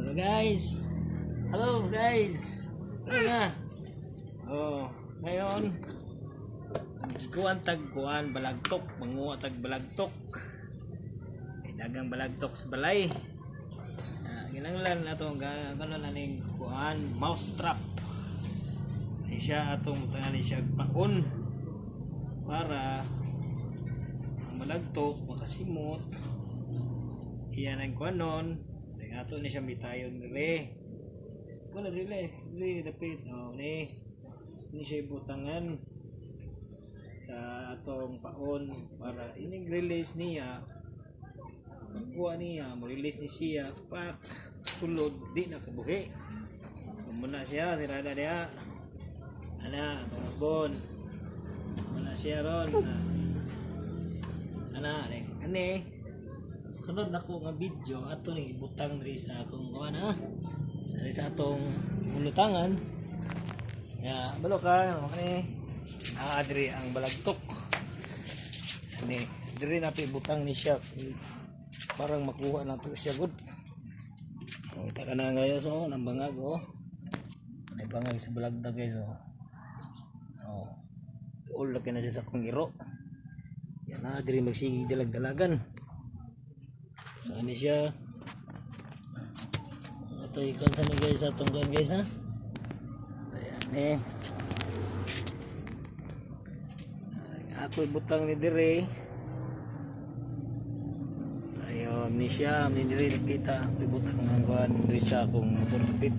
Hello, guys. Hello, guys. Ano na? Oh, ngayon kuan tag kuan balagtok, manguha tag balagtok. May dagang balagtok sa balay. Ah, ginanglan nato ang kanon aning kuan, mouse trap. Ay siya atong butangan ni siya paon para ang balagtok makasimot. Iyan ang kuan nun. Kaya ato ni siya bitayon dire. Wala dire, dire dapit. Oh, ni. Ni siya ibutangan sa atong paon para ining release niya, pagkuha niya, mo-release ni siya, pak sulod, di na kabuhi. So muna siya tirada diha ana atong husbon, muna siya ron na ana ani ani. Sunod nako nga video, ato ning ibutang diri sa akong kuan ha, diri sa atong bulutangan ya. Balo ka kani, ah, diri ang balagtok ani, diri nato ibutang ni siya, parang makuha nato siya gud. Kita ka na guys, oh, nang bangag, oh. May bangag sa balagdag, guys, oh. Oh. Tuol laki na siya sa akong iro. Yan na, diri magsigig dalag-dalagan. Ano siya? Ito ikan sa ni guys, atong kuan, guys, ha. Ayan eh. Ako ibutang ni dire. Ayun ni siya, ni dire kita ako ibutang ang kuan diri sa akong motor pit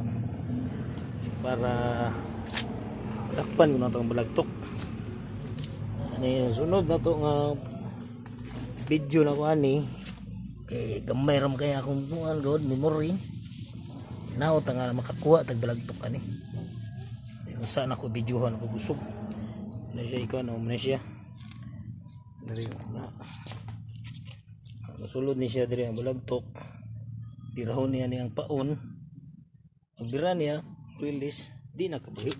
para takpan ko na itong balagtok. Ani sunod na to nga video na ko ani kay gamay ram kay akong kuan god memory. Naot nga makakuha tag balagtok ani. Usa na ko videohan ako busog. Na siya ikaw na na siya. Diri na. Masulod ni siya diri ang balagtok. Birahon niya niyang paon. Pagbira niya, release, di na kabuhi.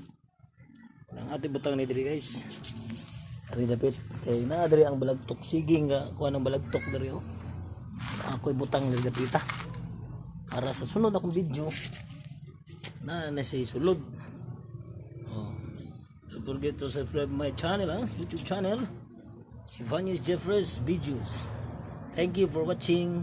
Ang ate butang ni diri, guys. Diri dapit kay na diri ang balagtok, sige nga kuha ng balagtok diri, oh. Ako butang diri dapita. Para sa sunod akong video na na siya sulod. Oh. Don't forget to subscribe my channel, ah, YouTube channel. Ivanius Jeffries Videos. Thank you for watching.